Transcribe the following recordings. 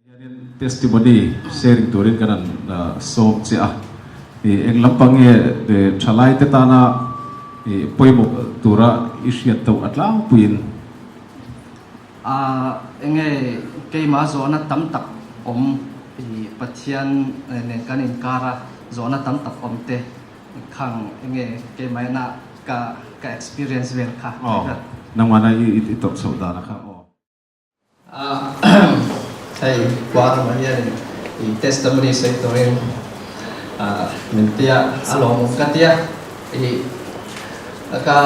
Hianin testimony sharing turin kan han sawm che a, eng lampang nge thalai te tana pawimawh tura i hriat tawh a tlangpuiin? A enge keimah zawhna tam tak awm i Pathian nen kan inkar a, zawhna tam tak awm te khang enge keimah ina ka ka experience vel kha. Aw, nangmahna i tawrh chhoh dan a kha aw. Hei Kuarama hianin i testimony sawi turin min tia a lawmawm ka tia i ka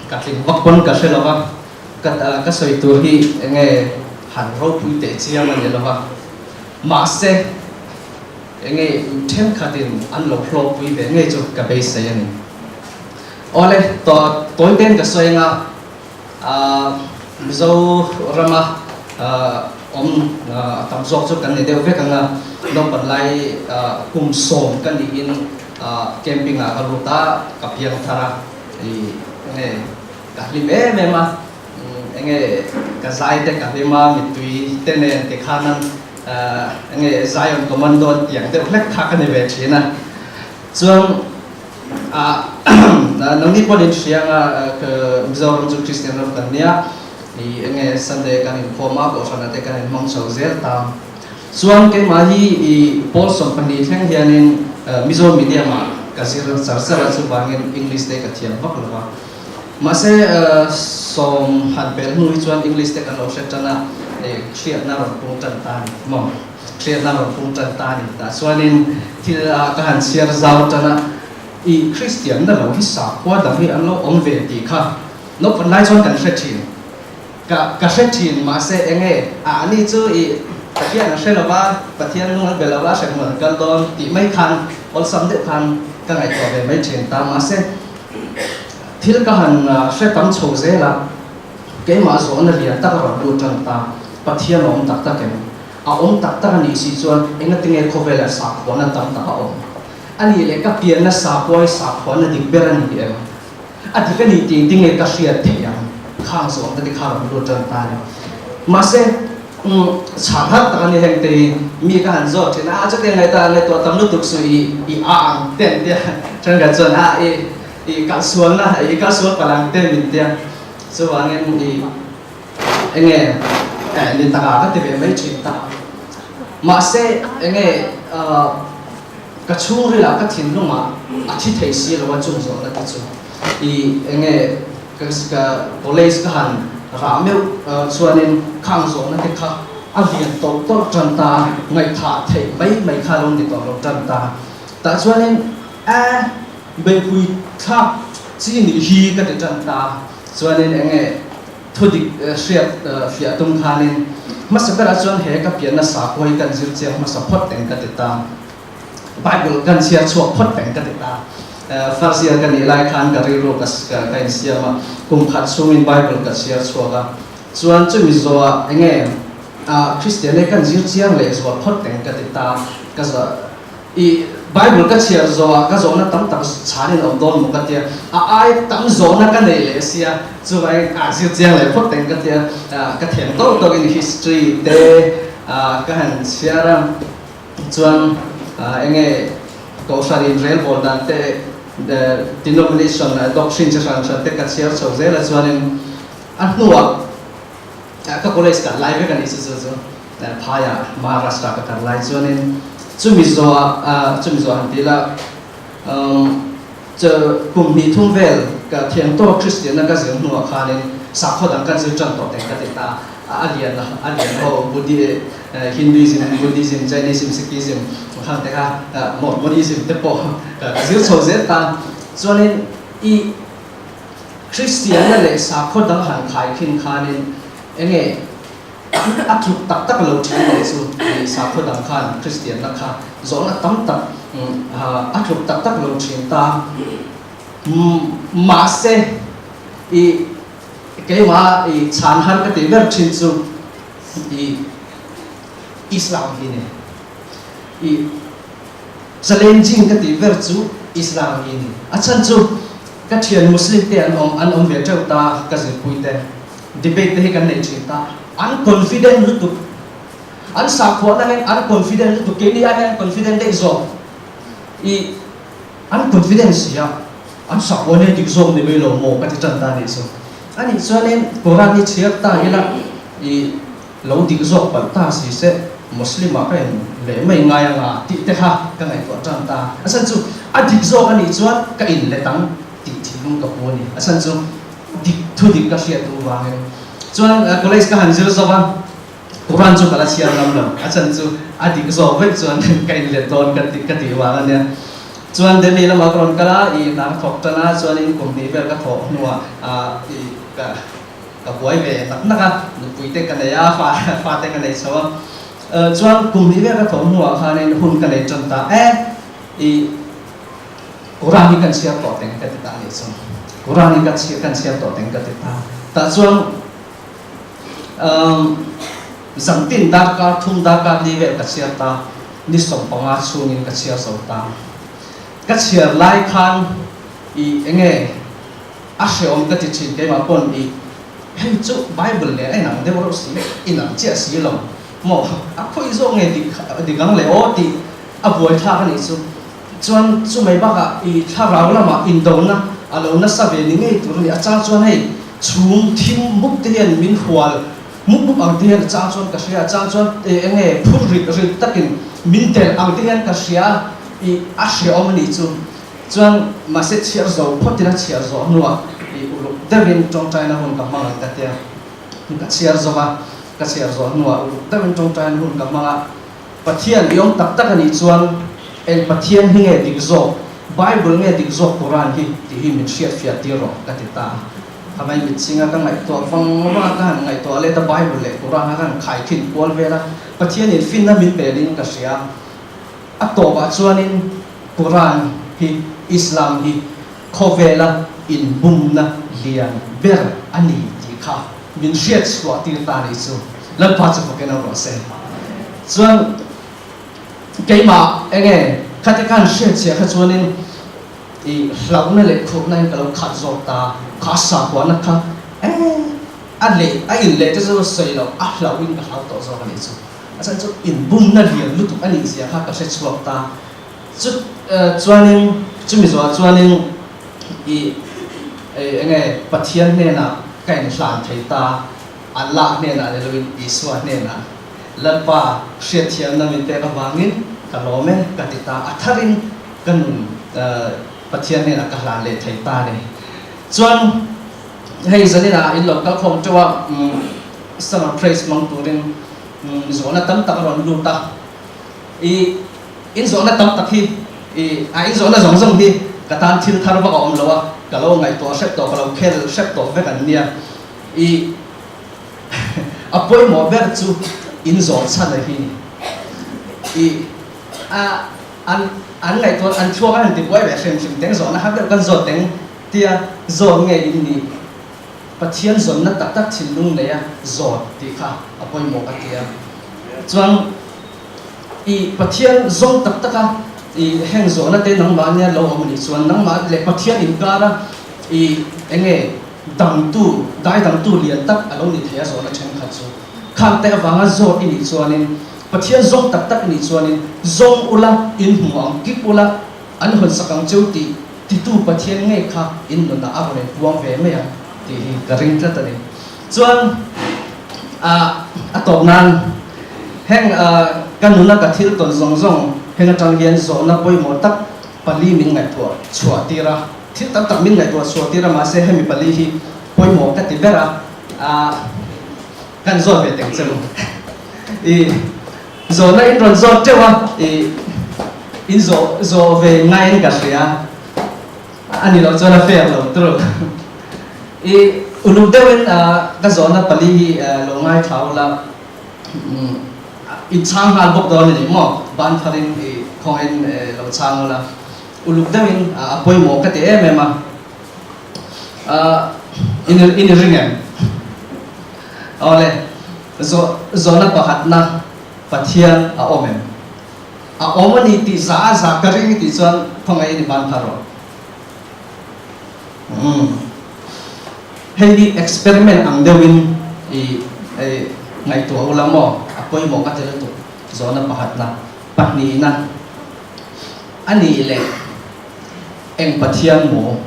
ka tling vak pawn ka hre lova ka ka sawi tur hi enge han ropui teh chiang a ni lova mahse enge thenkhatin an lo hlawkpui ve ngei chu ka beisei a ni. Awle tawi ten ka sawi anga Mizo rama awm a tam zawk chu kan ni deuh vek ang a, naupan lai kum sawm ka niin camping ah ka lut a, ka piang thar a, enge ka hlim em em a, enge ka zai te ka hlim a, mittui te nen tikhan an enge Zion Commando an tih ang deuh hlek kha ka ni ve thin a, chuan Nangni pawhin in hria anga Mizoram chu Kristian ram kan nia, i enge Sunday kan inkhawm a, Kohhranah te kan inhmang chho zel ta. Chuan keimah hi i pawl 12 thleng hianin Mizo medium ah ka zir char char a, chuvangin English te ka thiam vak lo va. Mahse sawm han pel hnu hi chuan English te kan lo hre tan a, hriatna rawn pung tan ta a ni maw? Hriatna rawn pung tan ta a ni. Tah chuanin thil ka han chhiar zau tan a, i Kristian na lo hi sakhua dang hi an lo awm ve tih kha naupang lai chuan kan hre thin. Ka ka hre thin mahse enge a ani chu i Pathian an hre lo va, Pathian nung an be lo va, hrehmun an kal dawn tih mai khan awlsam deuh khan ka ngaihtuah ve mai thin ta. Mahse thil ka han hre tam chho zel a, keimah zawhna lian tak a rawn lut tan ta, Pathian a awm tak tak em? A awm tak tak a nih si chuan engatinge khawvelah sakhuana tam tak a awm? A nih leh ka pianna sakhua hi sakhuana dik ber a ni em? A dik a nih tih engtinge ka hriat theih ang? Khang zawhna te kha rawn lut tan ta a ni. Mahse, chhang har tak a ni heng te hi mi ka han zawt thin a, a chutiang ngaihtuah ngaihtuah tam lutuk suh i i a ang te an tia, thenkhat chuan a i i kalsualna i kalsual palh ang te min tia, chuvangin i Enge ni taka ka ti ve mai thin ta. Mahse enge ka chhungril ah ka thinlung ah a thi thei si lo a chung zawhna te chu i enge ka college ka han rah meuh chuanin khang zawhna te kha a lian tawlh tawlh tan ta ngaihthah theih mai mai kha lo ni tawh lo tan ta. Tah chuanin e beihpui thlak chi nih hi ka ti tan ta. Chuanin enge thu dik hriat fiah tum khanin Hmasa berah chuan he ka pianna sakhua hi kan zir chiang hmasa phawt teng ka ti ta. Bible kan chhiar chhuak phawt teng ka ti ta. First year ka nih lai khan ka rilru ka ka insiam a, kum khat chhungin Bible ka chhiar chhuak a. Chuan chumi zawhah enge Kristian e kan zir chiang leh zual phawt teng ka ti ta. Ka I Bible ka chhiar zawhah ka zawhna tam tak chhanin awm dawn maw ka tia, a ai tam zawhna ka nei leh sia, chuvangin a zir chiang leh phawt teng ka tia, ka thiam tawk tawkin history te ka han chhiar a, chuan enge Kohhran inrelbawl dan te, denomination doctrine chi hran hran te ka chhiar chho zel a, chuanin a hnuah ka college kal lai vek a nih chu chu chu. Phaiah Maharashtra ka kal lai chuanin chumi zawhah chumi zawh han ti ila kum hnih thum vel ka thiam tawk Kristianna ka zir hnuah khanin sakhaw dang ka zir tan tawh teng ka ti ta a lian a lian ho Buddhi Hinduism Buddhism Jainism Sikhism khang te kha Mormonism te pawh ka zir chho zel ta chuanin i Kristianna leh sakhaw dang han khaikhin khanin enge A tluk tak tak lo thin leh chu i sakhaw dang khan Kristianna kha zawhna tam tak a tluk tak tak lo thin ta. Mahse i keimah i chhan har ka tih ber thin chu i Islam hi ni. I challenging ka tih ber chu Islam hi ni. A chhan chu ka thian Muslim te an awm an awm ve teuh ta ka zirpui te. Debate te hi kan nei thin ta. An confident lutuk. An sakhuahna hian an confident lutuk. Keini ai hian an confident daih zawk. I an confident si a, an sakhuahna hi dik zawk ni mai lo maw ka ti tan ta anih chu. Anih chuanin Quran hi chhiar ta ila i lo dik zawk palh ta si se Muslim ah ka in leh mai ngai anga tih te kha ka ngaihtuah tan ta. A chhan chu a dik zawk anih chuan ka in let ang tih thinlung ka pu a ni. A chhan chu Dik thu dik ka hriat duh vangin chuan college ka han zir zawk a, Quran chu ka la chhiar ngam lo, a chan chu a dik zawk vek chuan ka inlet dawn ka ti ka tih vang a nia. Chuan Delhi lamah ka rawn kal a, i hna ka thawk tan a, chuanin kum hnih vel ka thawh hnuah i ka ka buai ve nak nak a, nupui te ka nei a, fa fa te ka nei chho a, chuan kum hnih vel ka thawh hnuah khanin hun ka nei tan ta e, i Quran hi kan chhiar tawh teng ka ti ta anih chu. Quran hi ka chhiar kan chhiar tawh teng ka ti ta. Tah chuan umm zantin darkar thum darkar li vel ka chhiar ta, ni 15 chhungin ka chhiar zo ta. Ka chhiar lai khan i enge a hreawm ka ti thin keimah pawn i hei chu Bible nen a inang deuh reuh si, inang chiah si lo maw a khawi zawk nge dik dik ang le aw tih a buaithlak anih chu. Chuan chumai bakah i thlarau lamah indona a lo nasa ve ni ngei tur a ni. A chang chuan hei chhum thim mup te hian min hual mup mup ang te hian a chang chuan ka hria, a chang chuan eng nge phur rit rit takin min telh ang te hian ka hria a, i a hreawm a nih chu. Chuan mahse chhiar zo phawtin a chhiar zawh hnuah i uluk deuhin tawngtaina hun ka hmang ang ka tia. Ka chhiar zawk a, ka chhiar zawh hnuah uluk deuhin tawngtaina hun ka hmang a. Pathian i awm tak tak a nih chuan eng Pathian hi nge dik zawk, Bible nge dik zawk Quran hi tih hi min hriatfiah tir rawh ka ti ta a. Ka mai mitching a ka ngaihtuah vang vang a, ka han ngaihtuah let a Bible leh Quran a ka han khaikhin kual vel a, Pathianin finna min pe ding ka hria. A tawpah chuanin Quran hi Islam hi khawvela inbumna lian ber a ni tih kha min hriat chhuah tir ta nih chu Lalpa chu fakin a ruah se. Chuan keimah enge khati khan hriat chhiah kha chuanin i hlauhna leh khurhna in ka lo khat zawk ta, kha sakuahna kha e a leh a in leh te chu sawi loh a hlauh in ka hlau tawh zawk a nih chu. A chhan chu inbumna lian lutuk a nih zia kha ka hre chhuak ta. Chu chuanin chumi zawhah chuanin i enge Pathian hnenah ka inhlan thei ta, Allah hnenah ni loin Isua hnenah Lalpa hriatthiamna min pek avangin ka lawm e ka ti ta, a tharin ka nun Pathian hnenah ka hlan leh thei ta a ni. Chuan hei zaninah in lo kal khawm teuh a, summer praise hmang turin zawhna tam tak a rawn lut a, i In zawhna tam tak hi i a in zawhna zawng zawng hi ka tan thil thar vak a awm lo a, ka lo ngaihtuah hrep tawh, ka lo khel hrep tawh vek an nia. I A pawimawh ber chu in zawh chhan a hi ni. I a an an ngaihtuah an thluak an han ti buai ve hrim hrim teng zawhna har deuh kan zawt teng tia zawt nge in nih Pathian zawnna tak tak thinlung neia zawt tih kha a pawimawh ka ti a. Chuan i Pathian zawng tak taka i heng zawhna te nangmah nia lo awm a nih chuan nangmah leh Pathian inkara i enge dangtu, dai dangtu lian tak a lo ni thei a zawhna thenkhat chu. Khangte avanga zawt i nih chuanin Pathian zawng tak tak i nih chuanin zawng ula in hmu ang kip ula an hawn sak ang cheu tih Titu Pathian ngei kha in nunah a rawn inpuang ve mai ang tih hi ka ring tlat a ni. Chuan a tawp nan heng ka nuna ka thil tawn zawng zawng heng atang hian zawhna pawimawh tak pali min ngaihtuah chhuah tir a, thil tam tak min ngaihtuah chhuah tir a mahse hemi pali hi pawimawh ka ti ber a, kan zawt ve teng che u. I Zawhna in rawn zawt teuh a, i in zawh zawh ve ngaiin ka hria a ni loh chuan a fair lo tur. I uluk deuhin ka zawhna pali hi lo ngaithla ula, in chhang nghal bawk dawn a ni maw? Ban pharin i khawngin lo chhang ula, uluk deuhin a pawimawh ka ti em em a, in in ring em? Awle. Zawhna pakhatna, Pathian a awm em? A awm a ni tih za a za ka ring i tih chuan khawngaih in i ban phar rawh. Umm. Hei hi experiment ang deuhin i ngaihtuah ula maw? A pawimawh ka ti lutuk. Zawhna pakhatna, pahnihna a nih leh eng Pathian maw?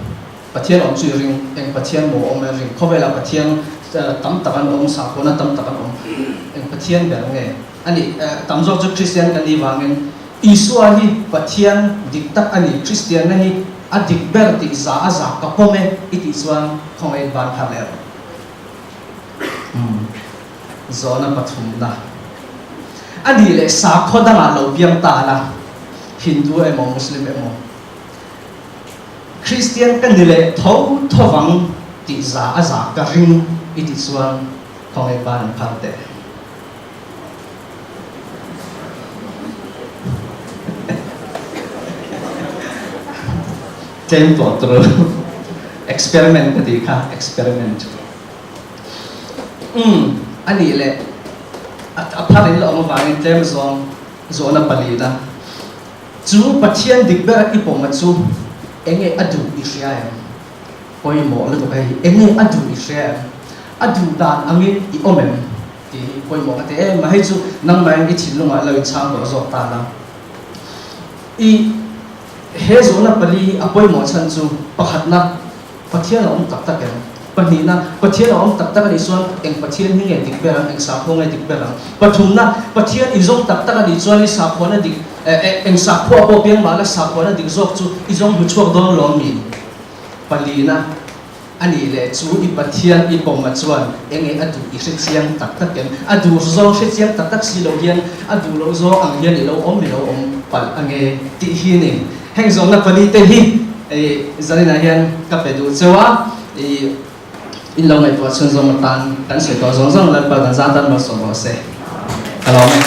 Pathian awm chu i ring, eng Pathian maw awm e ring, khawvelah Pathian tam tak an awm, sakhuana tam tak an awm, eng Pathian ber nge a nih? Tam zawk chu Kristian kan nih vangin Isua hi Pathian dik tak a ni, Kristianna hi a dik ber tih za a za ka pawm e i tih chuan khawngaih ban kha leh rawh. Zawhna pathumna a nih leh sakhaw dangah lo piang ta la, Hindu emaw Muslim emaw, Kristian ka ni leh tho tho vang tih za a za ka ring i tih chuan khawngaih ban an phar teh. Tlem tawh tur experiment ka tih kha experiment. Umm a nih leh a phar in la awm avangin tlem zawng zawhna palina. Chu Pathian dik ber i pawma chu enge a duh i hria em? Pawimawh lutuk hei hi, enge a duh i hria em? A duh dan angin i awm em? Tih hi pawimawh ka ti em a, hei chu nangmahin i thinlungah lo inchhang tawh zawk ta la. I he zawhna pali hi a pawimawh chhan chu pakhatna, Pathian a awm tak tak em? Pahnihna, Pathian a awm tak tak a nih chuan eng Pathian hi nge dik ber ang, eng sakhua nge dik ber ang? Pathumna, Pathian i zawng tak tak a nih chuan i sakhuana dik, eng sakhua pawh piang mahla sakhuana dik zawk chu i zawng hmu chhuak dawn lawm mi? Palina, A nih leh chu i Pathian i pawma chuan eng nge a duh i hre chiang tak tak em? A duh zawng hre chiang tak tak si lo hian a duh loh zawng ang hian i lo awm i lo awm palh ange tih hi a ni. Heng zawhna pali te hi Zaninah hian ka pe duh cheu a, i in lo ngaihtuah chhun zawng atan kan sawi tawh zawng zawng Lalpa kan zat tan malsawm rawh se. Ka lawm e.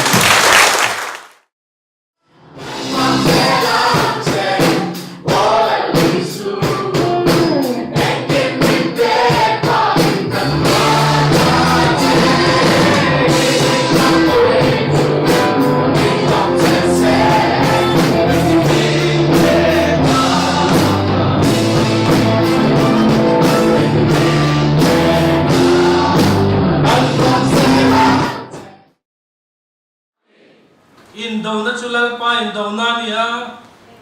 Indona chu Lalpa indona a ni a.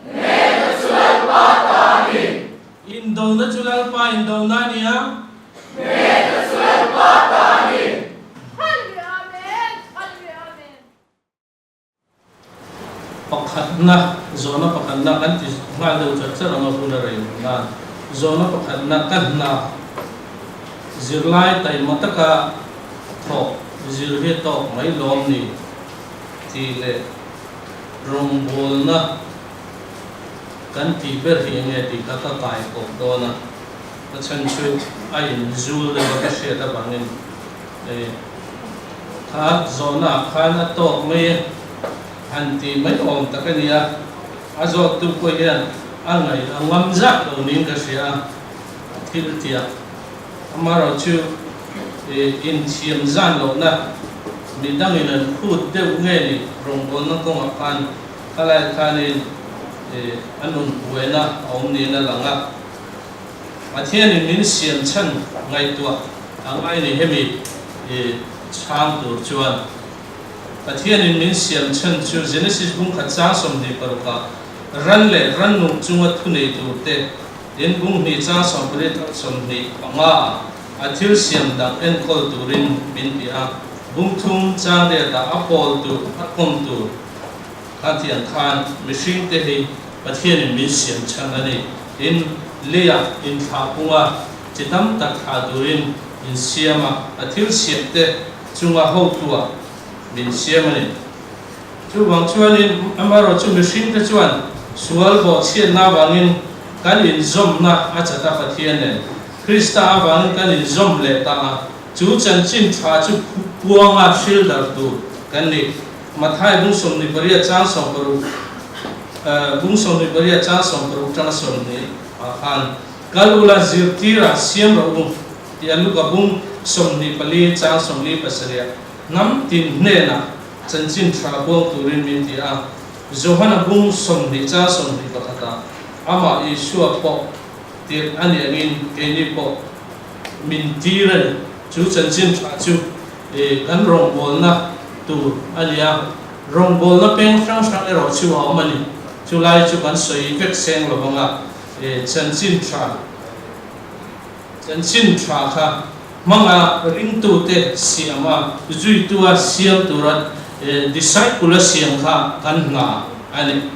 Hnehna chu Lalpa ta a ni. Indona chu Lalpa indona a ni a. Hnehna chu Lalpa ta a ni. Pakhatna, zawhna pakhatna kan ti nghal deuh chat chat ang a hun a rei loh nan. Zawhna pakhatna ka hna zirlai taima taka thawk zir hi a tawk mai lawm ni tih leh rawngbawlna kan tih ber hi enge tih kha ka kai kawp dawn a, a chhan chu a inzul deuh a ka hriat avangin. Kha zawhna ah khan a tawk mai e han tih mai awm tak a ni a, a zawttu pawh hian a ngaih a ngam zak lo niin ka hria a, a thil tiah amaherawhchu inthiam zan lohna midangin an phut deuh nge ni rawngbawlna kawngah khan khalai khanin a nun buaina a awm niin a lang a. Pathianin min siam chhan ngaihtuah a ngai ni hemi chhang tur chuan. Pathianin min siam chhan chu Genesis bungkhat chang 26 ah ran leh rannung chunga thunei tur te, tin bunghnih chang 18 atang 25 ah a thil siam dang enkawl turin min ti a, bungthum chang riatah a pawl tur, a kawm tur kha tiang khan mihring te hi Pathianin min siam chhan a ni. Tin, leiah inthlah punga chi tam tak thlah turin min siam a, a thil siamte chunga hotuah min siam a ni. Chuvang chuanin, amaherawhchu mihringte chuan sual bawhchhiatna avangin kan inzawmna a chat a, Pathian nen Krista avangin kan inzawm leh ta a, chu chanchin tha chu puanga hrildar tur kan ni. Mathai bung 28 chang 60 bung 28 chang 60 tanga 20 ah khan kal ula zirtirah siam rawh u tih a Luka bung 24 chang 47 ah hnam tin hnenah chanchin tha buang turin min ti a, Johana bung 20 chang 21 ah amah Isua pawh tirh a nih angin keini pawh min tir a ni. Chu chanchin tha chu kan rawngbawlna tur a ni a, rawngbawlna peng hrang hrang erawh chu a awm a ni. Chulai chu kan sawi vek seng lo vang a, chanchin tha chanchin tha kha hmanga ringtute siam a, zuitua siam tura disciple a siam kha kan hna a ni.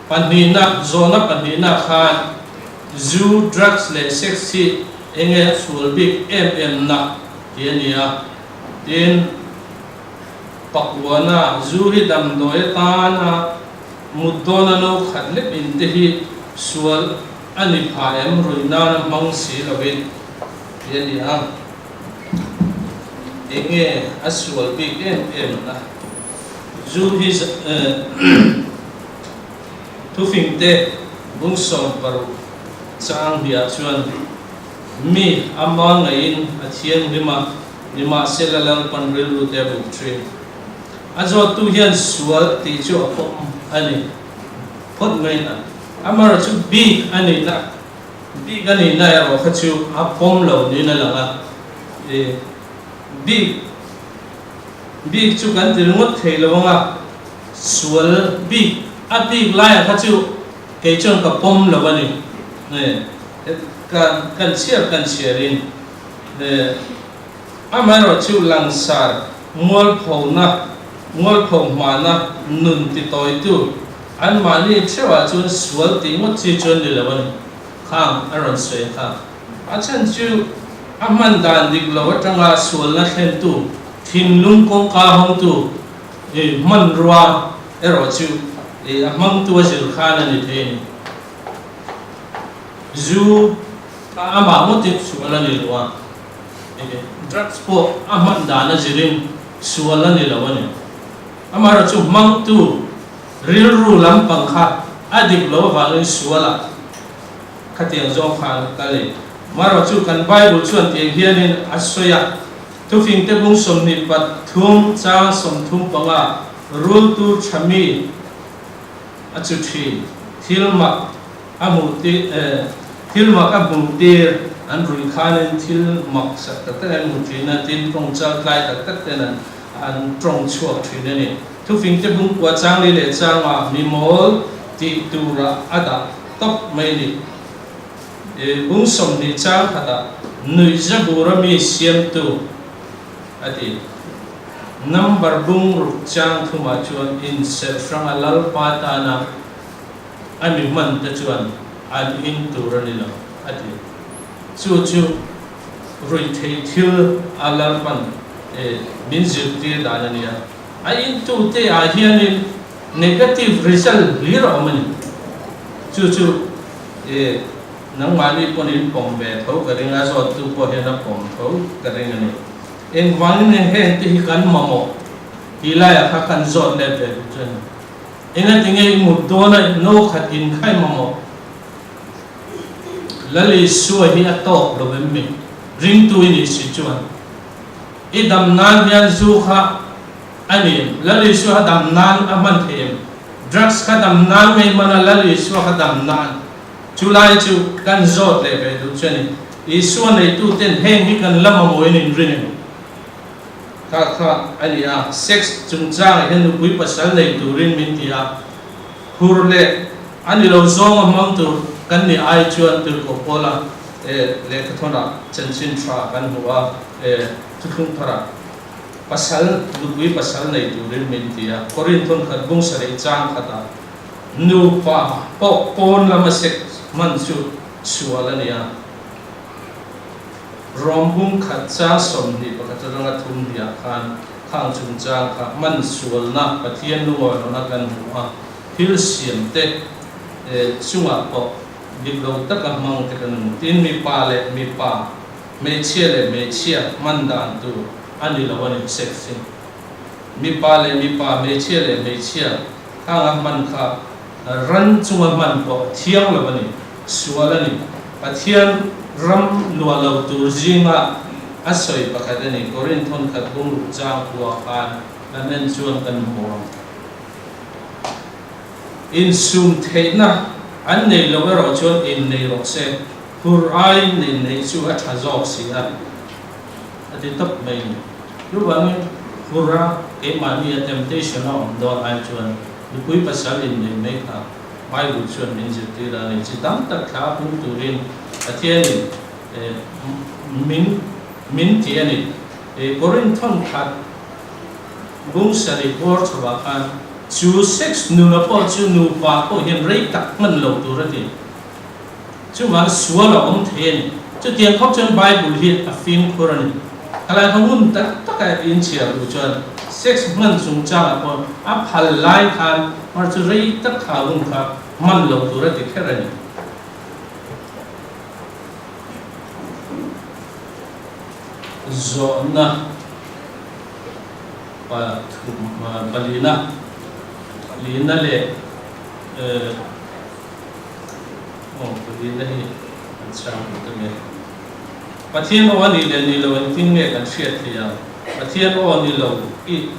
Pahnihna, zawhna pahnihna khan zu, drugs leh sex hi enge a sual bik em em na tih a ni a. Tin, pakuana zu hi damdawi atana mut dawna no khat lek in te hi sual a ni pha em ruih nana hmang si lovin tih a ni a. Enge a sual bik em em na? Zu hi Thufingte bung 60 chang hniah chuan mi ama ngaiin a thianghlim a, nimahsela Lalpan rilrute a buk thin. A zawttu hian sual tih chu a pawm a ni phawt mai a, amaherawhchu chu bik a nihna bik a nihna erawh kha chu a pawm lo niin a lang a, bik Bik chu kan ti ringawt thei lo ang a, sual bik a bik laiah kha chu kei chuan ka pawm lo a ni. Kan kan chhiar kan chhiarin amaherawh chu langsar mualphona mualpho hmana nun ti tawitu anmahni theuhah chuan sual tih ngawt chi chuan ni lo a ni. Khang a rawn sawi kha. A chhan chu a hman dan dik lo atanga sualna thlentu, thinlung kawngka hawngtu i hmanrua erawh chu i a hmangtu a zir khan a ni thei a ni. Zu kha amah ngawtin sual a ni lo a, drugs pawh a hman dan a zirin sual a ni lo a ni. Amaherawhchu hmangtu rilru lampang kha a dik lo avangin sualah Khatiang zawng khan ka lei. Marawh chu kan Bible chuan tiang hianin a sawi a, Thufingte bung 23 chang 35 rultu tha mi a chu thin, thil mak a hmuh tir thil mak a hmuh tir an ruih khanin thil mak sak tak tak an hmu thin a, tin tawng chal tlai tak tak ten an an tawng chhuak thin a ni. Thufingte bung kua chang li leh changa mi mawl tih turah a dah. Tawp mai ni. I bung 20 chang khatah nuihza bura mi siamtu a ti. Number bung ruk chang thumah chuan inserh hranga Lalpa tana a mi hman te chuan an in tur a ni lo a ti. Chu chu ruihtheih thil a Lalpan min zirtir dan a nia. A intu te ah hianin Negative result hlir a awm a ni. Chu chu i nangmahni pawn in pawm ve tho ka ring a, zawttu pawh hian a pawm tho ka ring a ni. Engvangin nge heng te hi kan mamawh tih laiah kha kan zawt let ve duh chu a ni. Engatinge i mut dawn a no khat in kha i mamawh? Lal Isua hi a tawk lo em mi? Ringtu i nih si chuan i dam nan hian zu kha a ni em? Lal Isua kha dam nan a hman thei em? Drugs kha dam nan ngei hman a Lal Isua kha dam nan chu lai chu kan zawt leh ve duh chu a ni. Isua neitu ten heng hi kan la mamawh in inrin em? Kha kha a ni a, sex chungchangah hian nupui pasal nei turin min ti a, hur leh a ni lo zawnga hmang tur kan nih ai chuan Tirhkoh Paula lehkhathawnah chanchin tha kan hmu a, thuthlung tharah pasal, nupui pasal nei turin min ti a, Korinthon khat bung sarih chang khatah nupa pawh pawn lama sex hman chu sual a ni a. Rawng bung khat chang 21 atanga thum hniah khan khang chungchang kha hman sualna Pathian lungawihlawna kan hmu a, thil siamte chungah pawh dik lo taka hmang te kan hmu. Tin, mipa leh mipa, hmeichhia leh hmeichhia hman dan tur a ni lo a ni, sex hi. Mipa leh mipa, hmeichhia leh hmeichhia khanga hman kha ran chunga hman pawh thiang lo a ni, sual a ni. Pathian ram luah lo tur zinga a sawi pakhat a ni. Korinth thawnkhat bungruk chang khua khan kan en chuan kan hmu ang. Insum theihna an nei lo erawh chuan innei rawh se, hur aiin inneih chu a tha zawk si a, a ti tawp mai a ni. Chuvangin hura keimahni a temptation a awm dawn ai chuan nupui pasal inneih mai kha Bible chuan min zirtir a ni. Chi tam tak thla pung turin Pathianin min min ti a ni. Korinth thawnkhat bung sarih bawr chhoah khan chu sex nuna pawh chu nupa pawh hian rei tak hman lo tur a ti. Chuvang sual a awm thei a ni. Chutiang khawp chuan Bible hi a fimkhur a ni. Khalai kha ngun tak taka inchhiar duh chuan sex hman chungchangah pawh a phal lai khan hmar chu rei tak kha hun kha hman lo tur a ti kher a ni. Zawhna pathum palina palina leh Aw Pathian hi kan chhang duh ta nge? Pathian aw a nih leh nih loh engtin nge kan hriat theih ang? Pathian aw ni lo hi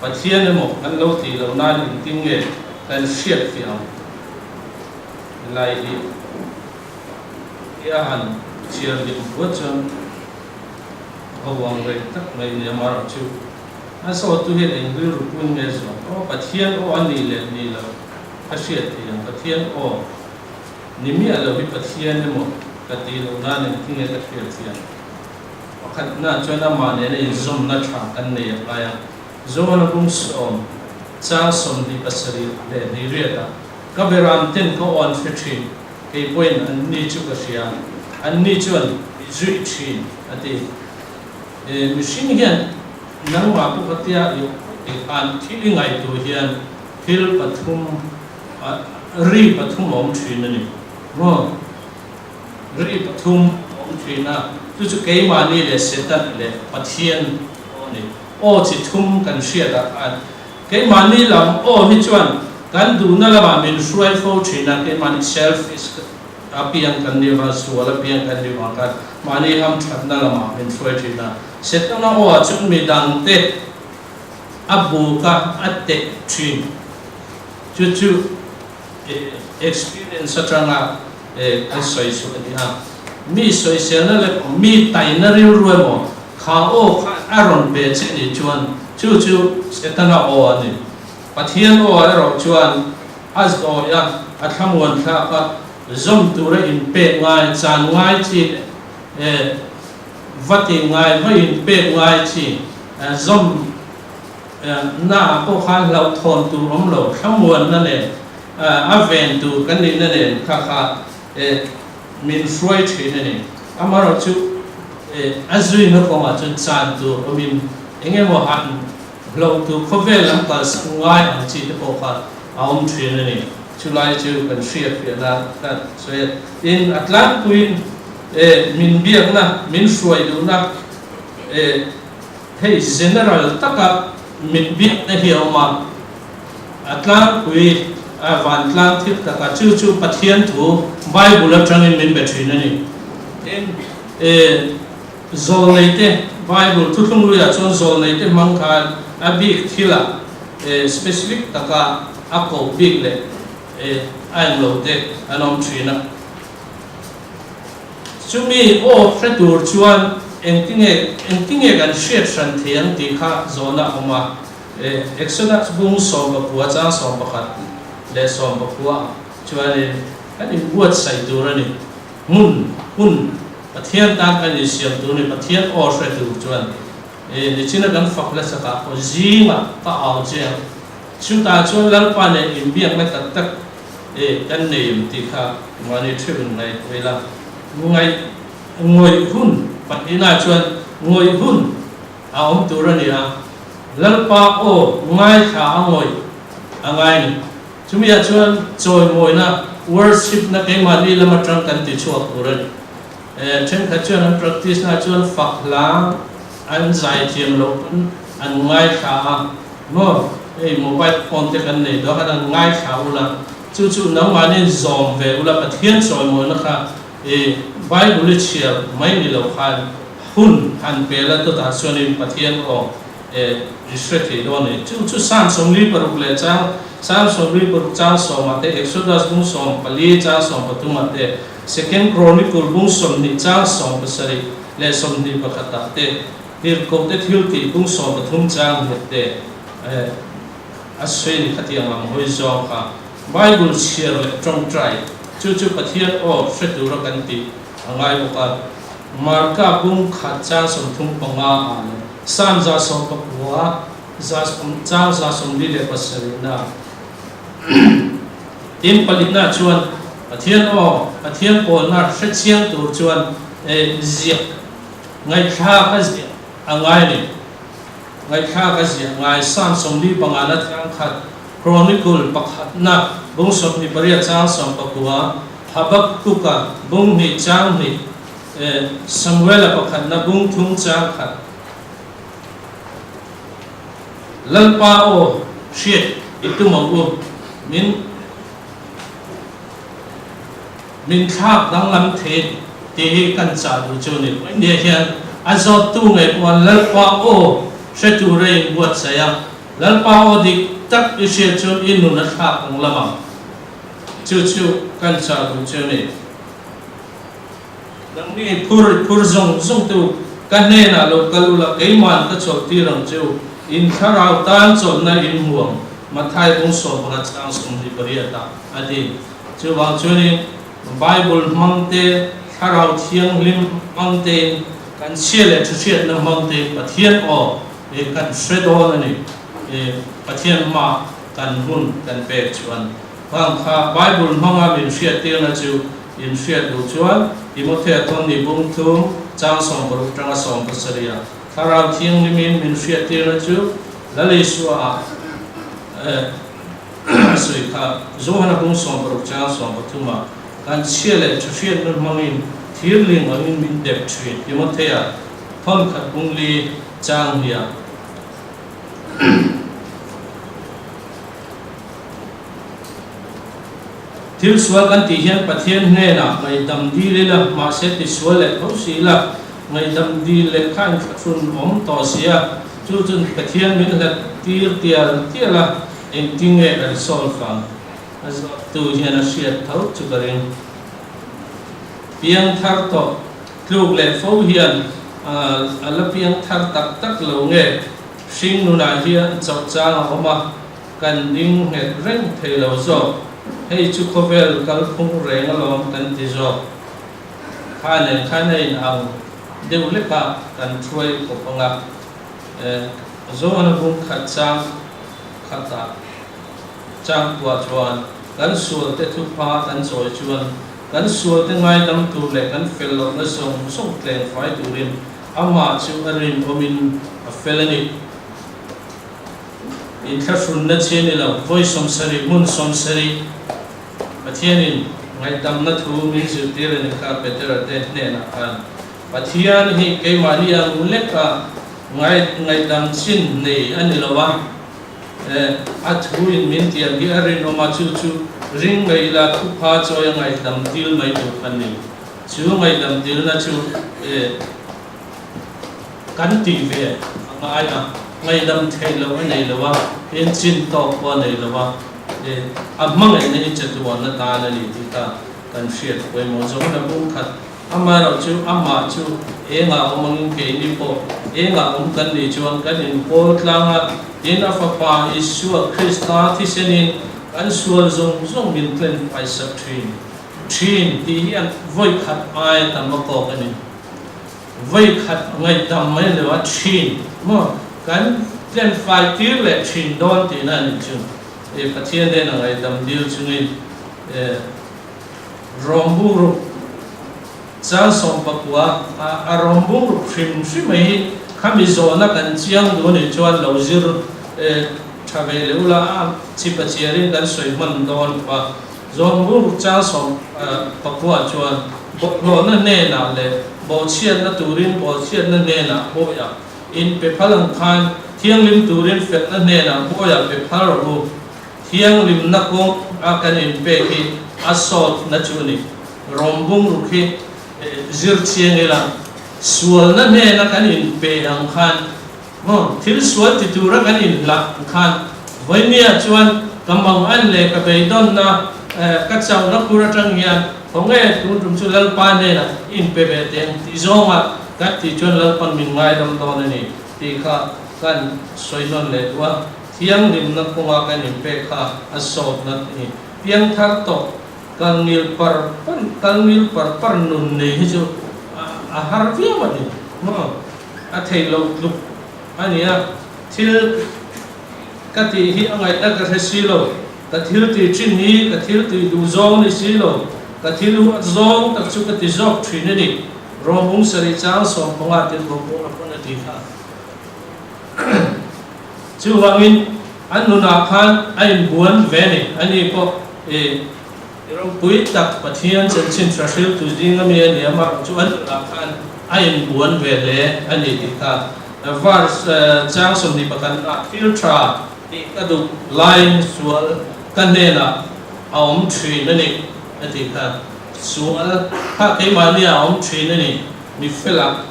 Pathian emaw kan lo tih loh nan engtin nge kan hriat theih ang? Helai hi hi a han chhiar lim buat chuan a uang rei tak mai nia amaherawhchu a sawtu hian eng rilru pun nge zawng? Aw Pathian aw a nih leh nih loh Ka hriat thei ang Pathian aw ni miah lo hi Pathian emaw ka tih loh nan engtin nge ka hriat thiam? Pakhatna chuan amah nena inzawmna tha kan nei a ngai a, Zohana bung sawm chang 27 leh hneiriatah ka beram ten ka awn hre thin, kei pawhin an ni chu ka hria, an ni chuan mi zui thin a ti. Mihring hian nangmah pawh ka tia i an thil i ngaihtuah hian Thil pathum, ri pathum a awm thin a ni maw? Ri pathum a awm thin a, chu chu keimahni leh Satan leh Pathian aw a ni. Aw chi thum kan hriatah khan keimahni lam aw hi chuan kan duhna lamah min hruai fo thin a, keimahni selfish apiang kan ni vang, sual apiang kan ni vang khan mahni hamthatna lamah min hruai thin a. Setana aw ah chuan midangte a buk a, a teh thin. Chu chu experience atanga kan sawi chu a ni a. Mi sawiselna leh mi taina rilru emaw kha aw kha a rawn pe che nih chuan chu chu Setana aw a ni. Pathian aw erawh chuan a zawi a, a thlamuan thlak a, zawm tura inpek ngai, chan ngai chi leh va ti ngai, va inpek ngai chi Zawm na pawh khan hlauhthawn tur awm lo, thlamuanna nen a ven tur kan nihna nen kha kha min hruai thin a ni. Amaherawh chu a zuina kawngah chuan chan tur awmin eng emaw han hlauh tur khawvel lam kalsak ngai ang chi te pawh kha a awm thin a ni. Chulai chu kan hriatfiahna kha sawi a. Tin, a tlangpuiin min biakna, min hruai duhna. Hei general taka min biakna hi a awm a, a tlangpui a vantlang thil taka chu chu Pathian thu Bible atangin min be thin a ni. Tin, e zawlneite Bible thuthlung luiah chuan zawlneite hmang khan a bik thilah e specific taka a koh bik leh e a englo te an awm thin a. Chumi aw hre tur chuan engtinge engtinge kan hriat hran thei ang tih kha zawhna a awm a. E Exodus bung 19 chang 11 leh 19 chuanin kan inbuatsaih tur a ni. Hmun, hun, Pathian tan kan insiam tur a ni. Pathian aw hre tur chuan e nichina kan fak lasakah pawh zingah ka au che ang. Chutah chuan Lalpa nen inbiakna tak tak e kan nei em tih kha mahni theuh in ngaihtuah ila. Ngaih ngawih hun pahnihna chuan ngawih hun a awm tur a ni a, Lalpa aw ngaithla a ngawih a ngai ni. Chumi ah chuan chawimawina, worship, na keimahni lam atang kan ti chhuak tur a ni. E thenkhat chuan an practice na chuan fak hla an zai thiam loh pawn an ngaithla a. Maw? Hei mobile phone te kan nei dawn a, kan ngaithla ula, chu chu nangmahni zawm ve ula, Pathian chawimawina kha i Bible i chhiar mai ni lo khan hun han pe la chutah chuanin Pathian aw e i hre thei dawn a ni. Chu chu Psalm 46 leh chang Psalm 46 chang sawmah te, Exodus bung 14 chang 13 ah te, Second Chronicle bung 20 chang 17 leh 21 ah te, Tirhkohte thil tih bung 13 chang hian te a sawi ni khatiang lam hawi zawng kha Bible chhiar leh tawngtai chu chu Pathian aw hre tura kan tih a ngai bawk a. Marka bung khat chang 35 ah leh Psalm 119 za chang 47 na tin palikna chuan Pathian aw Pathian pawlna hre chiang tur chuan ziak Ngaihthlak a ziah a ngai ni. Ngaihthlak a ziah ngai Psalm 45 na chang khat, Chronicle pakhatna bung 28 chang 19, Habakkuk-a bung hnih chang hnih, Samuel-a pakhatna bung thum chang khat. Lalpa aw, hriat i tum ang u, min. Min thlak danglam thei tih hi kan chah duh chu ni. India hian a zawttu ngei pawh an Lalpa aw hre tur a inbuatsaih a, Lalpa aw dik tak i hriat chuan i nun a thlak ang lam ang. Chu chu kan chah duh chu ni. Nangni phur i phur zawng zawng te u, ka hnenah lo kal ula, keima'n ka chawlh tir ang che u, in thlarau tan chawlhna in hmu ang, Matthai bung 11 chang 28 ah a ti. Chuvang chuanin Bible hmang te, Thlarau Thianghlim hmang tein, kan chhia leh thuhriatna hmang tein Pathian aw i kan hre dawn a ni. I Pathian hma kan hun kan pek chuan vang kha Bible hmanga min hriattirna chu in hriat duh chuan Timothea Tawni bung thum chang 60 tanga 17 ah Thlarau Thianghlimin min hriattirna chu Lal Isua ah A sawi kha, Johana bung 60 chang 13 ah kan chhia leh tha hriatna hmangin thirling angin min dep thin, Timothea thawn khat bung li chang hniah. Thil sual kan tih hian Pathian hnenah ngaihdam dil ila, mahse tisual leh tho si ila, ngaihdam dil leh kha inthlahrun awm tawh sia, chu chun Pathian min hlat tir tial tial a, Engtinge kan solve ang? A zawttu hian a hriat tho chu ka ring. Piang thar tawh tluk leh fo hian a la piang thar tak tak lo nge? Hring nunah hian chauh chang a awm a, kan ding nghet reng thei lo zawk. Hei chu khawvel kalphung reng alawm kan ti zawk. Kha nen khan a in ang deuh lekah kan thuai kawp ang a. Zohana bung khat chang khatah chang kuah chuan kan sualte thupha kan chawi chuan kan sualte ngaidam tur leh kan fel lohna zawng zawng tleng fai turin amah chu a rinawmin a fel a ni. Inthlahrunna chi a ni lo, vawi 70 hmun 70 Pathianin ngaihdamna thu min zirtir a ni kha Petera te hnenah khan Pathian hi keimahni ang leka. Ngai ngaihdam chin nei a ni lo a, a thu in min tiam hi a rinawm a, chu chu ring mai ila thupha chawi a ngaihdam dil mai tur kan ni. Chu ngaihdam dilna chu kan tih ve a ngai a, ngaihdam theih loh a nei lo a, in chin tawk pawh a nei lo a, a hmangaihna hi chatuan atan a ni tih kha kan hriat pawimawh zawng na bung khat. Amaherawh chu amah chu engah awm angin keini pawh engah awm kan nih chuan kan inkawl tlang a, tin a Fapa Isua Krista thisenin kan sual zawng zawng min tlen faisak thin thin tih hian vawi khat aia tam a kawk a ni. Vawi khat ngaihdam mai lo a thin maw kan tlen fai tir leh thin dawn tihna a nih chu. Pathian hnena ngaihdam dil chungin Rawngburuk chang 19 a rawngburuk hrim hrim mai hi khami zawhna kan chiang duh anih chuan lo zir tha ve leh ula a chip a chiarin kan sawi hman dawn a. Zawngburuk chang 19 chuan bawlhhlawhna hnenah leh bawhchhiatna turin bawhchhiatna hnenah bawiah in pe phal ang khan thianghlim turin felna hnenah bawiah pe phal rawh u. Thianghlimna kawng a kan inpek hi a sawtna chu a ni. Rawmbung ruk hi zir chiang ila, sualna hnena kan inpe ang khan maw, thil sual ti tura kan inhlah ang khan Vawimia chuan ka mangan leh ka beidawnna, ka chauhna khur atang hian khawnge tun tum chu Lalpa hnenah i inpe ve teh ang tih zawnga kan tih chuan Lalpan min ngaidam dawn a ni tih kha kan sawi nawn leh duh a. Thianghlimna kawnga kan inpek kha a sawtna a ni. Piangthar tawh kal ngil par par kal ngil par par nun nei hi chu a har viau a ni maw? A theih loh tluk a ni a, thil ka tih hi a ngaihna ka hre si lo, ka thil tih thin hi ka thil tih duh zawng ni si lo, ka thil huat zawng tak chu ka ti zawk thin a ni, Rawmung sarih chang 15 tirhkoh pawh a pawn a ti kha. Chuvangin an nunah khan a inbuan ve a ni. Ani pawh i ropui tak Pathian chanchin tha hriltu zinga mi a ni a, amaherawh chu an nunah khan a inbuan ve hle a ni tih kha verse chang 21 ah thil tha tih ka duh laiin sual ka hnenah a awm thin a ni a tih kha. Sual kha keimahni ah a awm thin a ni, mi felah.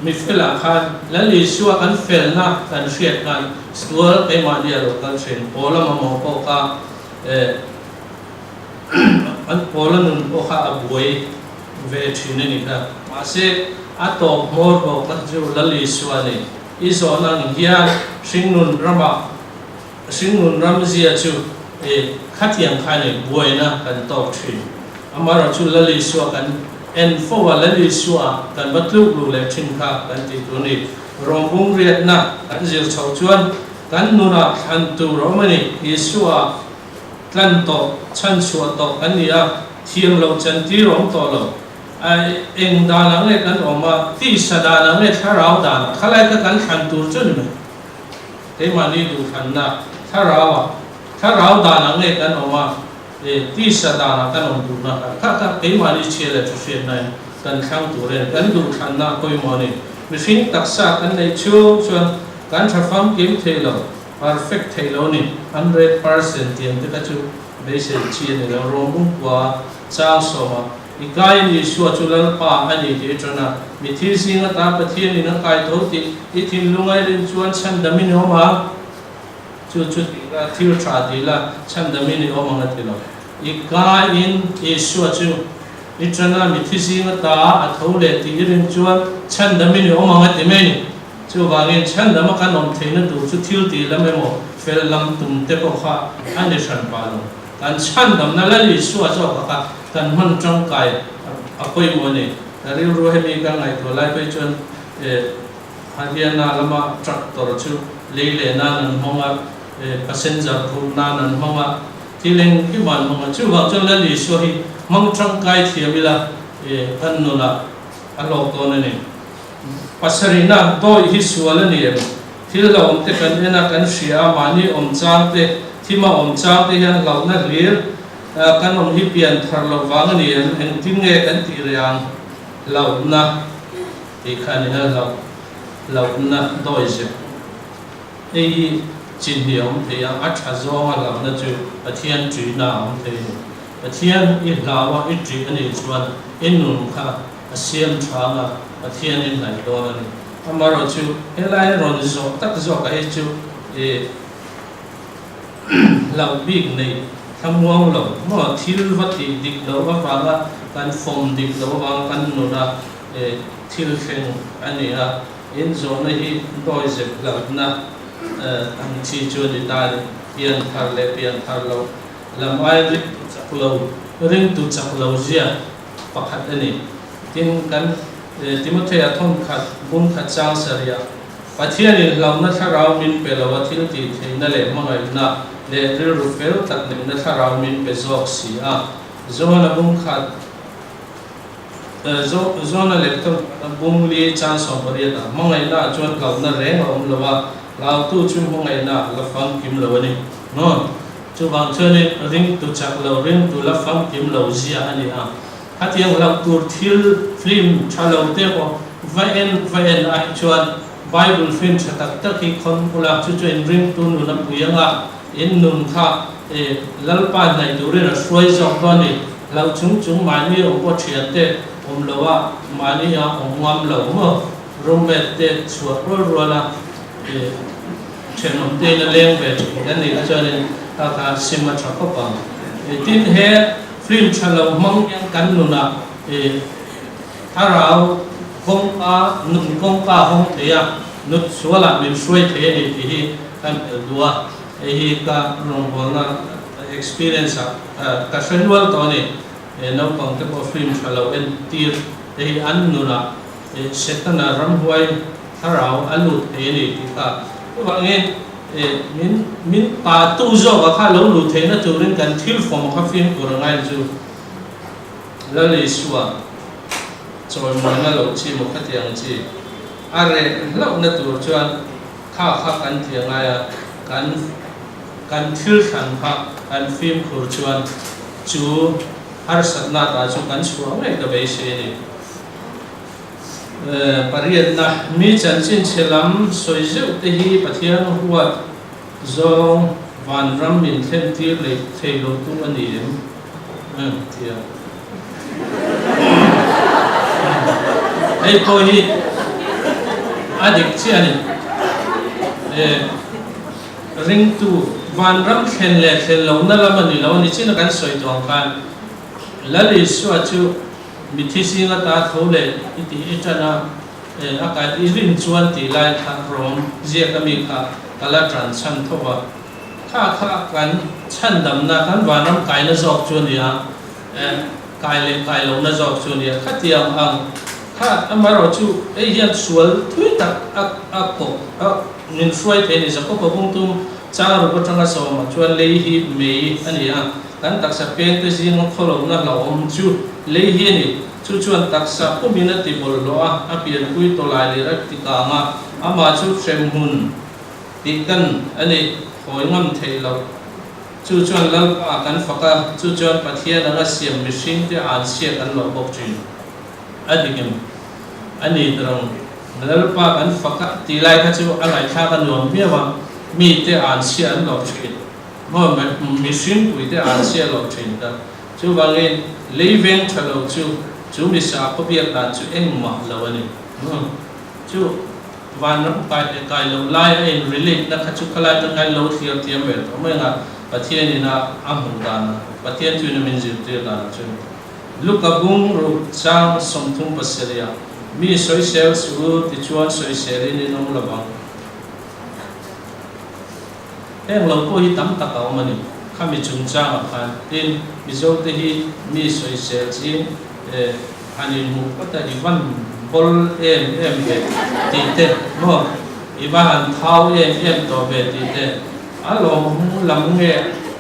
Mi felah khan Lal Isua kan felna kan hriat khan sual keimahni a lo kal thin. Paula mamawh pawh kha eh an Paula nun pawh kha a buai ve thin a ni kha. Mahse a tawp hmawr bawk kha chu Lal Isua a ni. I zawn ang hian hringnun ramah hringnun ram zia chu eh khatiang khan eh buaina kan tawk thin. Amaherawh chu Lal Isua kan en fo a, Lal Isua kan va tluk luh leh thin kha kan tih tur a ni. Rawngbung riatna kan zir chhoh chuan kan nunah thlan tur a awm a ni. Isua tlan tawh, chhanchhuah tawh kan ni a, thiam loh chantir a awm tawh lo. Eng dan ang nge kan awm a, tisa dan ang nge thlarau dan, khalai kha kan thlan tur chu a ni mai. Keimahni duhthlanna thlarauah, thlarau dan ang nge kan awm a, E, tisa danah kan awm duhna kha kha kha keimahni chhia leh thuhriatnain kan thlang tur em? Kan duhthlanna a pawimawh a ni. Mihring taksa kan neih chhung chuan kan tha famkim thei lo, perfect thei lo a ni. 100% tiang te kha chu beisei chi a ni lo. Rawmbung kua chang sawma i kaiin Isua chu Lalpa a ni tih i ṭan a, mithi zing ata Pathianin a kai tho tih i thinlung a i rin chuan chhandamin i awm ang. Chu chu ti la, thil tha ti la, chhandamin i awm ang a ti lo. I kaiin Isua chu i tana mithi zing ata a tho leh tih i rin chuan chhandamin i awm ang a ti mai ni. Chuvangin chhandama kan awm theihna tur chu thil tih lam emaw fel lam tum te pawh kha a ni hran pah lo. Kan chhandamna Lal Isua zawk kha kan hman tangkai a pawimawh a ni. Ka rilru hemi ka ngaihtuah lai phei chuan Haryana lama tractor chu lei leh nan an hmang a, passenger phurh nan an hmang a, thil engkim an hmang a. Chuvang chuan Lal Isua hi hmang tangkai thiam ila kan nunah a hlawk dawn a ni. Pasarihna dawih hi sual a ni em? Thil hlauhawm te kan en a, kan hria a, mahni awm chang te, thima awm chang te hian hlauhna hlir kan awm hi pian thar loh vang a ni em? Engtin nge kan tih reh ang? Hlauhna. Tih kha a ni hal lo. hlauhna dawizep Hei hi chinhnih a awm thei a, a tha zawnga hlauhna chu Pathian ṭihna a awm thei a ni. Pathian i hlau a, i ṭih a nih chuan i nun kha a siam tha anga Pathian i hnaih dawn a ni. Amaherawhchu helai rawn zawh tak zawkah hi chu i hlauh bik nei thlamuang lo maw thil va tih dik loh avanga kan fawm dik loh avanga kan nuna thil thleng a ni a. In zawhna hi dawizep hlauhna ang chi chu a ni ta a ni. Pian thar leh pian thar lo lam ai ringtu chak lo, ringtu chak lo zia pakhat a ni. Tin, kan Timothea thawnkhat bungkhat chang sarih Pathianin hlauhna thlarau min pe lo a thil tih theihna leh hmangaihna leh rilru fel tak neihna thlarau min pe zawk si a. Johana bungkhat. Zawna leh ka bungli chan 18 ah hmangaihna ah chuan hlauhna reng a awm lo a, hlautu chu hmangaihna ah la famkim lo a ni. Maw? Chuvang chuanin ringtu chak lo, ringtu la famkim lo zia a ni a. Khatiang hlauh tur thil film tha lo te pawh va en va en ai chuan Bible film tha tak tak hi khawn ula, chu chuan ringtu nun a pui anga in nun kha Lalpa hnaih turin a hruai zawk dawn a ni. Hlauh chung chung mahni awm pawh thian te awm lo a, mahni a awm ngam lo maw? Roommate te chhuah rual rual a, thenawm te in a leng ve thin a nih chuanin kha kha sim a tha khawp ang. Tin he film tha lo hmang hian kan nunah thlarau kawngka, nun kawngka hawng thei a, nut sualah min hruai thei a ni tih hi kan hmelh duh a, hei hi ka rawngbawlna Experience ah ka hre nual tawh a ni. Naupang te pawh film tha lo entir te hi an nunah Setana ramhuai thlarau a lut thei a ni tih kha. Chuvangin min min pa tu zawkah kha lo luh theihna turin kan thil fawm kha fimkhur a ngai chu Lal Isua chawimawina lo chi maw khatiang chi a reh hlauhna tur chuan kha kha kan ti a ngai a, kan kan thil thlan kha kan fimkhur chuan chu harsatna ta chu kan chhuah ngei ka beisei a ni. Pariatna, mi chanchin chhe lam sawi zeuh te hi Pathian huat zawng vanram min thlen tir leh thei lo tu a ni em? Tia. Hei pawh hi a dik chiah a ni. Ringtu vanram thlen leh thlen lohna lam a ni lo a ni chin a kan sawi tawh ang khan Lal Isua chu mithi zing ata tho leh i tih i tan a, a kai i rin chuan tih lai kha rawm ziak a mi kha ka la tan chhan tho va. Kha kha kan chhandamna kan vanram kaina zawk chu a ni a, kai leh kai lohna zawk chu a ni a. Khatiang ang kha amaherawhchu hei hian sual thui tak a a kawh a. Min hruai thei a ni. Jakob-a bungtum chang ruk atanga sawmah chuan lei hi mei a ni a, kan taksa pengte zinga khawlohna hlauhawm chu lei hi a ni. Chu chuan taksa pumin a ti bawlhhlawh a, a pianpui tawlai leh a ti kang a, amah chu hremhmun tih kan a ni, hawi ngam theih loh. Chu chuan Lalpa kan fak a, chu chuan Pathian anga siam mihringte anchhia kan lawh bawk thin. A dik em? A ni rawng Lalpa kan fak a tih lai kha chu a ngaihthlak a nuam viau a, mite an chhia an lawh thin maw mihring puite an chhia lawh thin ta. Chuvangin lei veng tha lo chu chu misa khawbiak dan chu engmah lo a ni. Chu vanram kai leh kai loh lai a in relate na kha chu khalai atang khan lo thlir thiam ve tawh mai ang a, Pathianin a a hmuh dan a, Pathian chuin a min zirtir dan chu. Luka bung ruk chang 37 ah, Mi sawisel suh u tichuan sawiselin in awm lo vang. Heng lo pawh hi tam tak a awm a ni. Khami chungchangah khan tin Mizote hi mi sawisel ching eh han inhmuh phawt a i van bawl em em ve tih te maw i va han thau em em tawh ve tih te a lawmawm lam nge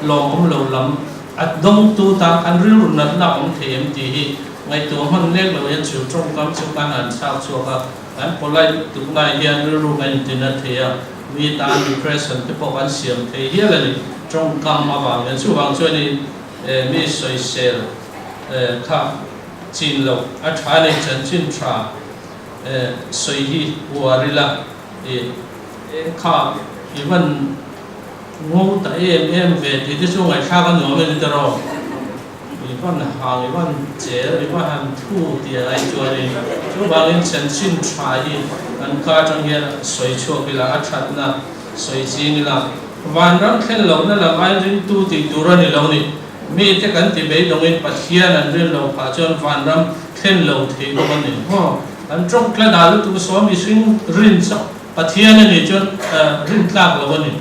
lawmawm lo lam A dawngtu tan khan rilru natna a awm thei em tih hi ngaihtuah hman lek lo hian chu tawngkam chu kan han chhak chhuak a, kan polite tuknai hian rilru kan intina thei a, mi tan depression te pawh kan siam thei hial a ni tawngkam avang hian. Chuvang chuanin mi sawisel kha chin loh a tha a ni, chanchin tha. sawi hi uar ila i kha i van ngo ta em em ve tih te chu ngaihthlak a nuam a ni tawh. I van hang, i van chel, i va han thu tih a lai chuanin chuvangin chanchin tha hi kan ka atang hian sawi chhuak ila, a thatna sawi ching ila, vanram thlen lohna lam aiin ringtu tih tur a ni lo ni. Mite kan ti beidawngin Pathian an rin lo phah chuan vanram thlen lo thei bawk a ni. Maw? Kan tawng tla dah lutuk saw mihring rin chauh Pathian a nih chuan rin tlak lo a ni.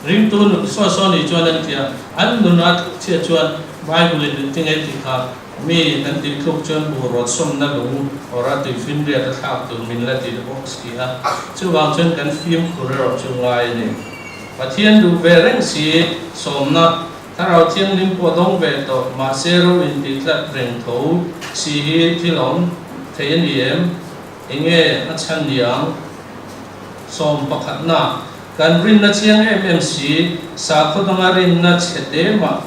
Ringtu nun saw saw nih chuan an ti a, an nun a tluk chhiat chuan Bible in engti nge tih kha mi kan tih tluk chuan buh rawt sawmna lung awrh a tui finriat a thlak tur min la ti bawk si a, chuvang chuan kan fimkhur erawh chu ngai a ni. Pathian duh ve reng si sawmna Thlarau Thianghlim pawh dawng ve tawh mahse ro intih tlat reng tho si hi thil awm thei a ni em? Enge a chhan ni ang? Sawmpakhatna, Kan rinna chiang em em si, sakhaw danga rinna chhe te mah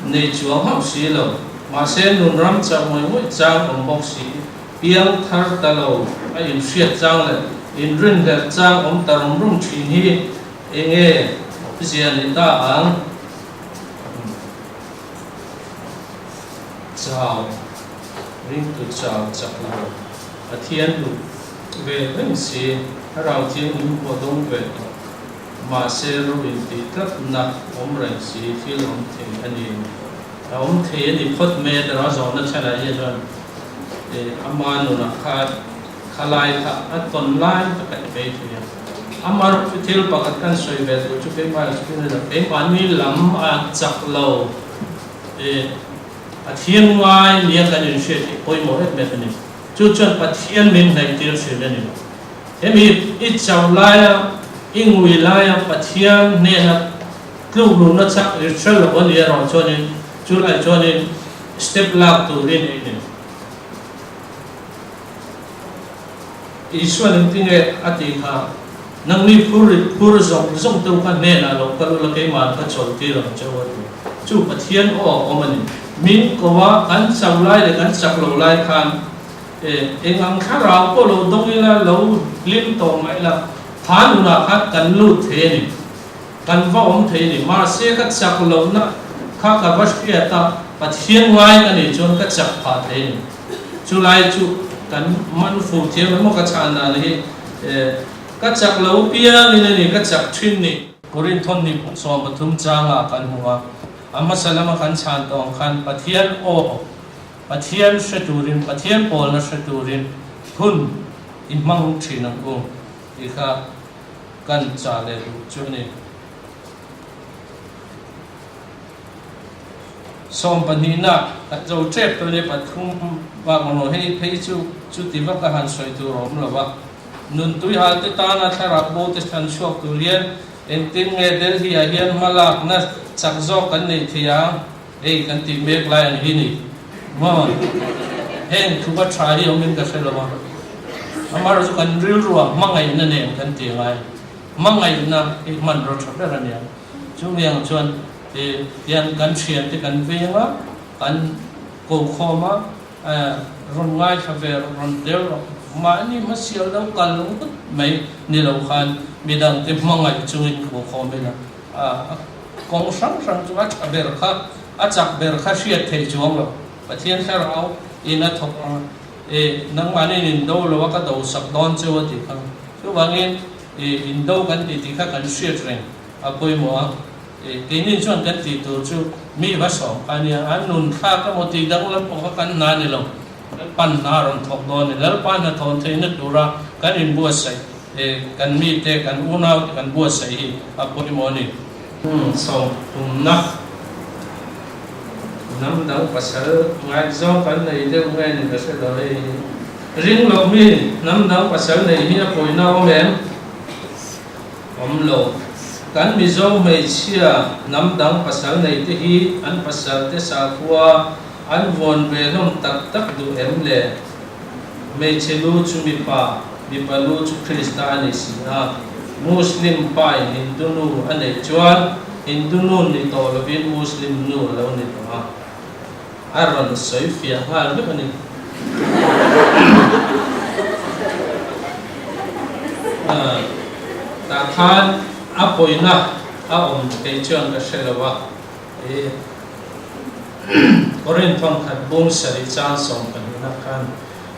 nei chuang hauh si lo. Mahse nun ram chauh ngawih ngawih chang awm bawk si, piang thar ta lo a inhriat chang leh inrinhlelh chang awm ta rum rum thin hi enge awmzia ni ta ang? Chau, ringtu chau chak lo, Pathian duh ve reng si, Thlarau Thianghlim pawh dawng ve tawh, mahse ro intih tlatna awm reng si thil awm thei a ni. A awm thei a ni phawt mai a, tara zawhna chhanah hian chuan ama nunah kha khalai kha a tawn lai tak a ti mai thei a. Ama chu thil pakhat kan sawi ve tur chu keimah experience ah keimahni lam a chak lo Pathian ngai nia kan inhriat hi pawimawh em em a ni. Chu chuan Pathian min hnaihtir thin a ni. Hemi i chauh laia, i ngui laia Pathian hnena tluk luhna chak i hre lo a ni erawh chuanin chulai chuanin step lak turin i ni. Isuan engtinge a tih kha, Nangni phur rit phur zawng zawng te u kha hnenah lo kal ula keimah ka chawlh tir ang che u a ti. Chu Pathian aw a awm a ni. Min ko a, kan chau lai leh kan chak lo lai khan e eng ang thlarau pawh lo dawng ila, lo hlim tawh mai ila, kha nunah khan kan lut thei a ni. Kan va awm thei a ni. Mahse ka chak lohna kha ka va hriat a, Pathian ngai ka nih chuan ka chak phah thei a ni. Chulai chu kan man fu thiam emaw ka chhan dan hi ka chak lo piangin a ni, ka chak thin ni. Korinthon ni 13 changah kan hmu a, a hmasa lama kan chhan tawh ang khan Pathian aw, Pathian hre turin, Pathian pawlna hre turin hun i hmang thin ang u tih kha kan chah leh duh chu a ni. Sawmpahnihna, Kan zo tep tawh nia pathum bak maw hei phei chu chuti vak a han sawi tur a awm lo va. Nun tuihal te tana thlarau bo te thlan chhuak tur hian engtin nge Delhi ah hian hma lakna chak zawk kan neih thei ang hei kan tih mek lai ang hi ni maw? Heng thu va tha hi awmin ka hre lo a, amaherawhchu chu kan rilruah hmangaihna nen kan ti ngai, hmangaihna hi hmanraw tha ber a nia. Chumi ang chuan ti hian kan thiante kan veng a, kan ko khawm a, rawn ngaithla ve rawh, rawn tel rawh, mahni hmasial lo kal ngawt mai ni lo khan midangte hmangaih chungin ko khawm ila, a kawng hrang hrang chu a tha ber kha, a chak ber kha hriat theih chuang lo. Pathian thlarau in a thawk ang a, e nangmahni in do lo a ka do sak dawn cheu a tih kha. Chuvangin i indo kan tih tih kha kan hriat reng a pawimawh a, keini chuan kan tih tur chu mi va sawm kha a nia, an nun thlak emaw tih danglam pawh kha kan hna ni lo, Lalpan hna a rawn thawk dawn a ni, Lalpa hna thawn theihna tura kan inbuatsaih, kan mite, kan unaute kan buatsaih hi a pawimawh a ni. Sawmthumna hnam dang pasal ngaihzawng kan nei deuh nge ni ka hre lo hei hi. Ring lo mi hnam dang pasal nei hi a pawina awm em? Awm lo. Kan Mizo hmeichhia hnam dang pasal nei te hi an pasal te sakhua an vawn ve hlawm tak tak duh em le? Hmeichhe lu chu mipa, mipa lu chu Krista a ni si a. Muslim pa in Hindu nu a neih chuan Hindu nu ni tawh lovin Muslim nu a lo ni tawh a. A rawn sawi fiah nghal vek a ni. Tah khan a pawina a awm kei chuan ka hre lo a, i Korinth thawnkhat bung sarih chang sawmpahnihna khan,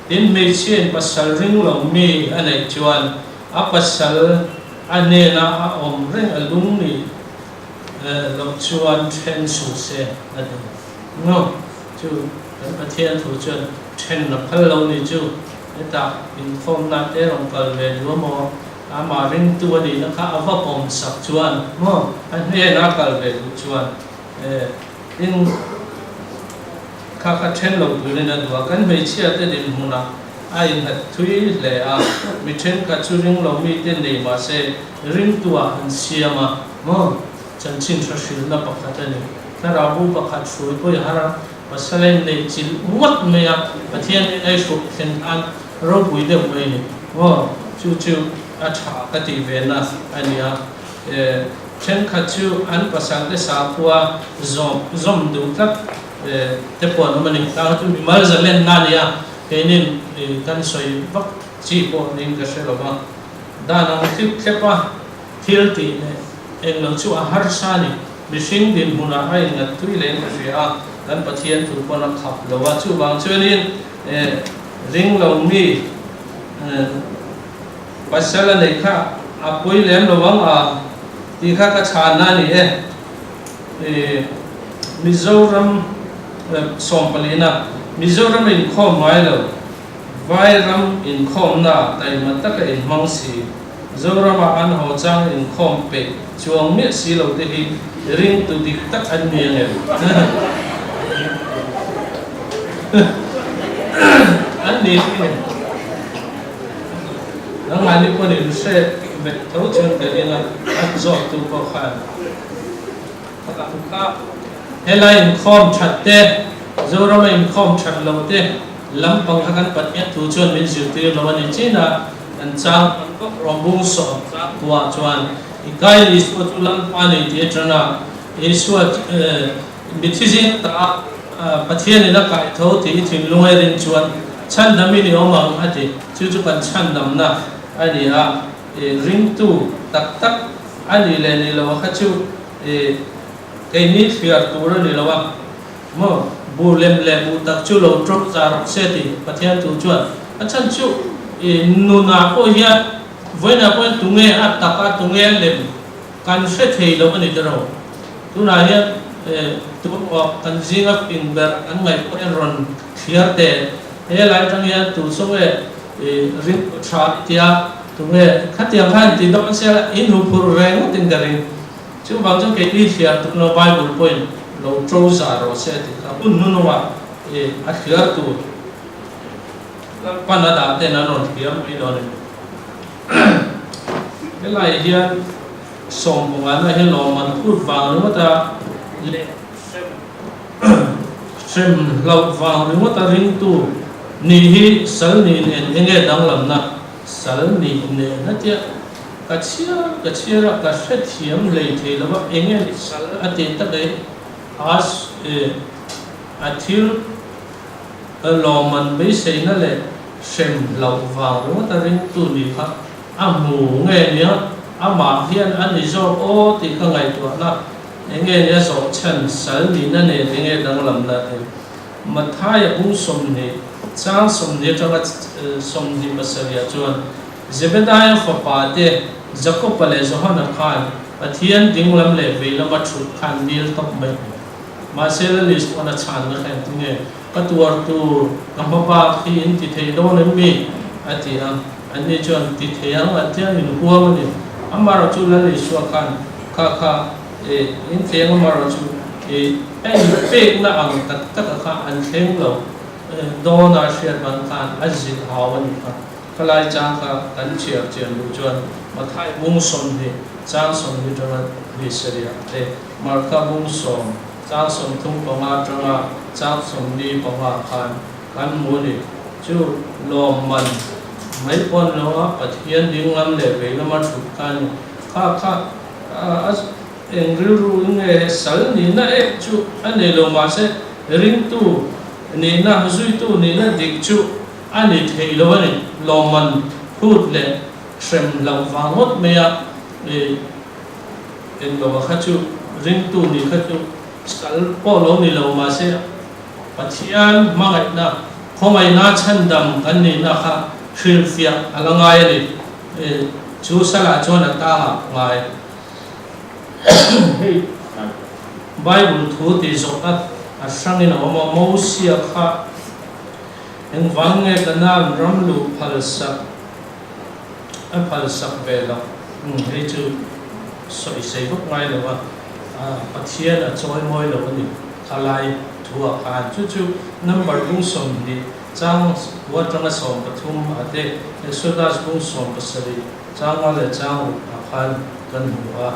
Tin, hmeichhiain pasal ring lo mi a neih chuan a pasal a hnena a awm reng a lung nih loh chuan then suh se a ti. No, chu kan Pathian thu chuan then a phal lo ni chu. Hetah inkhawmna te rawn kal ve duh amaw? Amah ringtu a nihna kha a va pawm sak chuan maw a hnena kal ve duh chuan tin kha kha then lo turin a duh a. Kan hmeichhia te dinhmunah a innghat thui hle a, mi thenkhat chu ring lo mite nei mah se ringtu ah an siam a maw chanchin hra hrilhna pakhat a ni. Thlarau bu pakhat hrui pawh i har a, pasal a inneih chilh ngawt mai a, Pathian in a i hruk thlen khan ropui deuh mai a ni. Aw, chu chu a tha ka tih ve na a ni a. E, thenkhat chu an pasal te sakhua zawm zawm duh tlat e te pawh an awm a ni. Tang chu mimal zalenna a ni a, keinin e kan sawi vak chi pawh niin ka hre lo va. Dan ang tlip thlep a thil tih leh englo chu a harsa a ni. Mihring dinhmunah a inngat tui leh in ka hria a, kan Pathian thu pawn a khap lo a, chuvang chuanin ring lo mi pasal a neih kha a pawi lem lo ang a tih kha ka chhanna a ni e. Mizoram sawmpalina Mizoram inkhawm ngai lo, Vairam inkhawmna taima taka inhmang si. Zorama an haw chang inkhawm peih chuang miah si lo te hi ringtu dik tak an ni ang em? An ni hi nangmahni pawn in hre vek tho chuan ka ring a, an zawktu pawh khan helai inkhawm that te, Zorama inkhawm that lo te lampang kha kan Pathian thu chuan min zirtir lo a ni chin a. Kan chang tam vak rawng bung sawm tlak kuah chuan i kai Isua chu Lalpa nei tih atanga Isua mithi zing ta Pathian in a kai tho tih i thinlung a rin chuan chhandam in i awm ang a ti. Chu chu kan chhandamna a ni a, ringtu tak tak a nih leh nih loh kha chu keini thliar tur a ni lo a. Maw? Buh lem leh buh tak chu lo ṭawp zah rawh se ti Pathian tu chuan a chhan chu i nunah pawh hian vawiinah pawh hian tunge a tak a tunge a lem kan hre thei lo a ni tiraw? Tunah hian tun awk kan zinga fing ber kan ngaih pawh hian rawn thliar teh helai atang hian tu chu nge i rilru tha i tia tunge khatiang khan ti dawn se in huphurh ve ngawtin ka ring. Chuvang chuan keini thliar tuk lo Bible pawhin lo ṭo zah rawh se a ti kha. Hun hnunungah i a thliar tur Lalpan a dah ten an rawn thliar mai dawn a ni. Helai hian sawmpangana hi lawmman phut vang ringawt a leh hrem hlauh vang ringawt a ringtu nih hi sal nih nen enge danglamna sal nih nen a tia. Ka chhiar ka chhiar a, ka hrethiam hlei thei lo a, eng nge ni sal a tih tak e, a a thil lawmman beiseina leh hrem hlauh vang ringawt a ringtu nih kha a hmu nge nia, amah hian a ni zawk aw tih ka ngaihtuahna, eng nge ni a zawh chhan sal nihna nen eng nge danglamna te. Mathaia bung 20 chang 20 atanga 27 ah chuan Zebedaia fapa te, Jakoba leh Johana khan Pathian dinglam leh veilama thut kha an dil tawp mai hmel. Mahse Lal Isuan a chhanna kha engtin nge, Ka tuar tur, ka hma bak hi in ti thei dawn em mi? a ti a. Anni chuan, Ti thei ang, an tia min huam a ni. Amaherawhchu chu Lal Isua khan, Kha kha, i in thleng amaherawhchu chu i a inpekna ang tak taka kha an thleng lo dawn a hriat ban khan a zilh hau a ni kha. Khalai chang kha kan chhiar chian duh chuan Mathai bung 20 chang 20 tanga hnih sarih te, Marka bung 10 chang 35 tanga chang 45 khan kan hmu a ni. Chu lawmman mai pawn lo a Pathian dinglam leh veilama thut kha a ni. Kha kha a eng rilru in nge he sal nihna em chu a nei lo mahse ringtu nihna zuitu nihna dik chu A ni thei lo a ni. Lawmman phut leh Hrem loh vang ngawt mai a, i englo a kha chu ringtu nih kha chu sal pawh lo ni lo mahse Pathian hmangaihna, khawngaihna chhandam kan nihna kha hrilhfiah a la ngai a ni. Chu salah chuan a tangah ngai. Hei Bible thu tih zawhna a hrangin a awm a, Mosia kha engvang nge Kanaan ram luh phalsak a phalsak ve loh? Hei chu sawisei vak ngai lo a, Pathian a chawi mawi lo a ni. Khalai thuah khan chu chu number bung 20 chang kua atanga 13 ah te Exodus bung 17 chang nga leh chang ruk ah khan kan hmu a.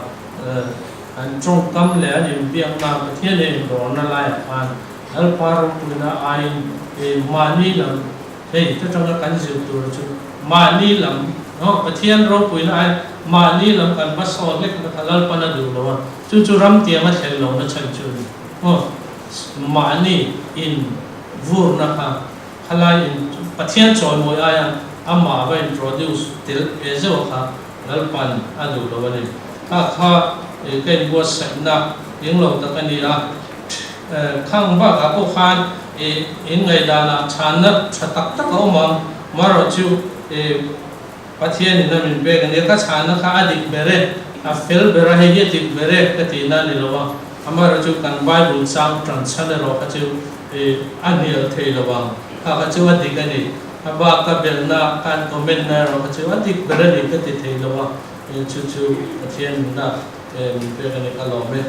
An tawngkam leh an inbiakna Pathian leh indawrna laiah khan Lalpa ropuina aiin mahni lam hei ta tanga kan zir tur chu mahni lam Pathian ropuina aiin mahni lam kan va saw hlek na kha Lalpan a duh lo a, chu chu ram tianga thlen lohna chhan chu a ni. Mahni in vurna kha khalai in Pathian chawimawi aia amah va introduce tel ve zeuh kha Lalpan a duh lo a ni. Kha kha ka inbuatsaihna eng lo tak a ni a. Khang bakah pawh khan in ngaihdanah chhanna tha tak tak a awm ang. Marawh chu Pathianin a min pek a nia, ka chhanna kha a dik ber e, a fel ber a, hei hi a dik ber e ka tihna a ni lo a. Amaherawh chu kan Bible chang tan chhan erawh kha chu a hnial thei lo ang. Kha kha chu a dik a ni. A bak ka belhna, ka an comment na erawh kha chu a dik ber a ni ka ti thei lo a, chu chu Pathian nuna min pek a ni ka lawm e.